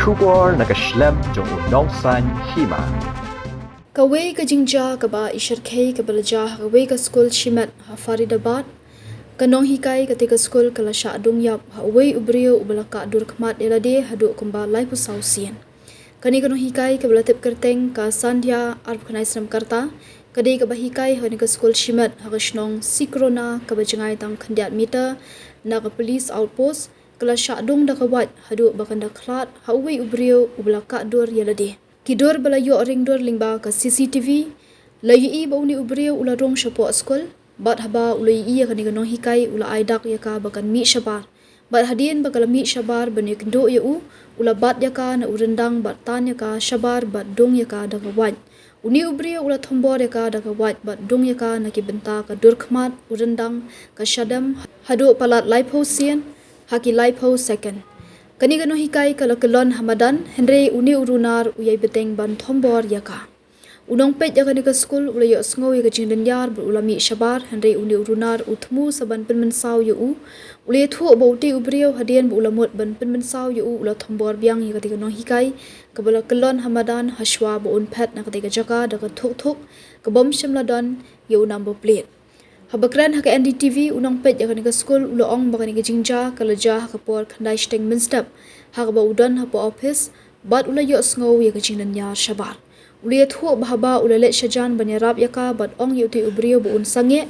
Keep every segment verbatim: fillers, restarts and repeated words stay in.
Khubor na ka shlem jong u Nongsaiñ Hima. Kawei ka jingjia kaba i shyrkhei kaba la jia ha kawei ka skul shimet ha Faridabad. Ka nonghikai kata ka skul ka la shah dung ïap ha uwei u briew uba la kah dur khmat ïa lade haduh kumba laiphew saw sien. Kane ka nonghikai kaba la tip kyrteng ka Sandhya arphew khyndai snem ka rta, ka dei kaba hikai ha kane ka skul shimet ha ka shnong Sikrona kaba jngai tang khyndiat meter na ka police outpost, ka la shah dung da ka wait haduh ba kan da khlad ha uwei u briew uba la kah dur ïa lade. Ki dur ba la ïoh ring dur lyngba ka C C T V la ïohi ba une u briew u la rung shapoh skul, bad haba u la ïohi ïa kane ka nonghikai u la ai dak ïa ka ba kan mih shabar. Bad hadien ba ka la mih shabar ban ïakynduh ïa u, u la bat ïa ka na u ryndang bad tan ïa ka shabar bad dung ïa ka da ka wait. Une u briew u la thombor ïa ka da ka wait bad dung ïa ka na ki bynta ka dur khmat, u ryndang, ka shadem, haduh palat laiphew sien ha ki laiphew second. Kane ka nonghikai ka la kyllon ha madan, hynrei une u runar u ïai bteng ban thombor ïa ka. U nongpeit ïa kane ka skul u la ïohsngew ïa ka jingdynñiar bad u la mih shabar, hynrei une u runar u thmu sa ban pynmynsaw ïa u. U la ïathuh ba utei u briew hadien ba u la mut ban pynmynsaw ïa u, u la thombor biang ïa katei ka nonghikai kaba la kyllon ha madan, hashwa ba un phet na katei ka jaka da ka thuk thuk kaba ym shym la don ïa u number plate. Haba kren ha ka N D T V, u nongpeit ïa kane ka skul u la ong ba kane ka jingjia ka la jia ha ka por khyndai shiteng mynstep, ha kaba u don hapoh office bad u la ïohsngew ïa ka jingdynñiar shabar. U la ïathuh ba haba u la leit shajan ban ïarap ïa ka bad ong ïa utei u briew ba un sangeh,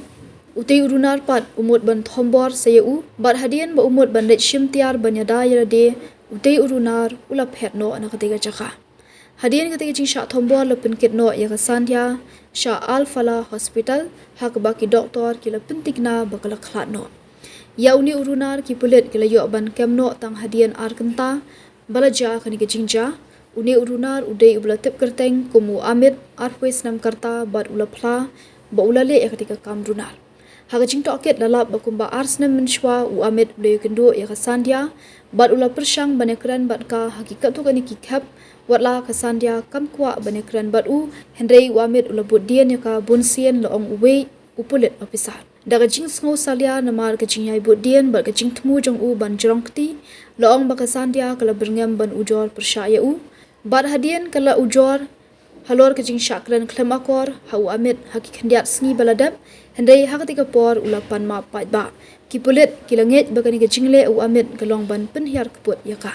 utei u runar pat u mut ban thombor sa ïa u, bad hadien ba u mut ban leit shim tiar ban ïada ïa lade, utei u runar u la phet noh na katei ka jaka. Hadien katei ka jingshah thombor la pynkit noh ïa ka Sandhya sha Al Falah Hospital, ha kaba ki doktor ki la pyntikna ba ka la khlad noh. Ïa une u runar ki pulit ki la ïoh ban kem noh tang hadien ar kynta ba la jia kane ka jingjia. Une u runar u dei uba la tip kyrteng kum u Amit, arphew snem ka rta, bad u la phla ba u la leh ïa katei ka kam runar. Ha ka jingtohkit la lap ba kumba ar snem mynshuwa u Amit u la ïakynduh ïa ka Sandhya bad u la pyrshang ban ïakren bad ka ha ki katto katne ki khep, watla ka Sandhya kam kwah ban ïakren bad u, hynrei u Amit u la bud dien ïa ka bun sien, la ong uwei u pulit officer. Da ka jingsngew salia namar ka jingïai bud dien bad ka jingthmu jong u ban jrong kti, la ong ba ka Sandhya ka la byrngem ban ujor pyrshah ïa u. Bad hadien ka la ujor halor ka jingshah kren khlem akor ha u Amit ha ki khyndiat sngi ba la dep, hynrei ha katei ka por u la pan map paidbah. Ki pulit ki la ngeit ba kane ka jingleh u Amit ka long ban pynhiar kput ïa ka.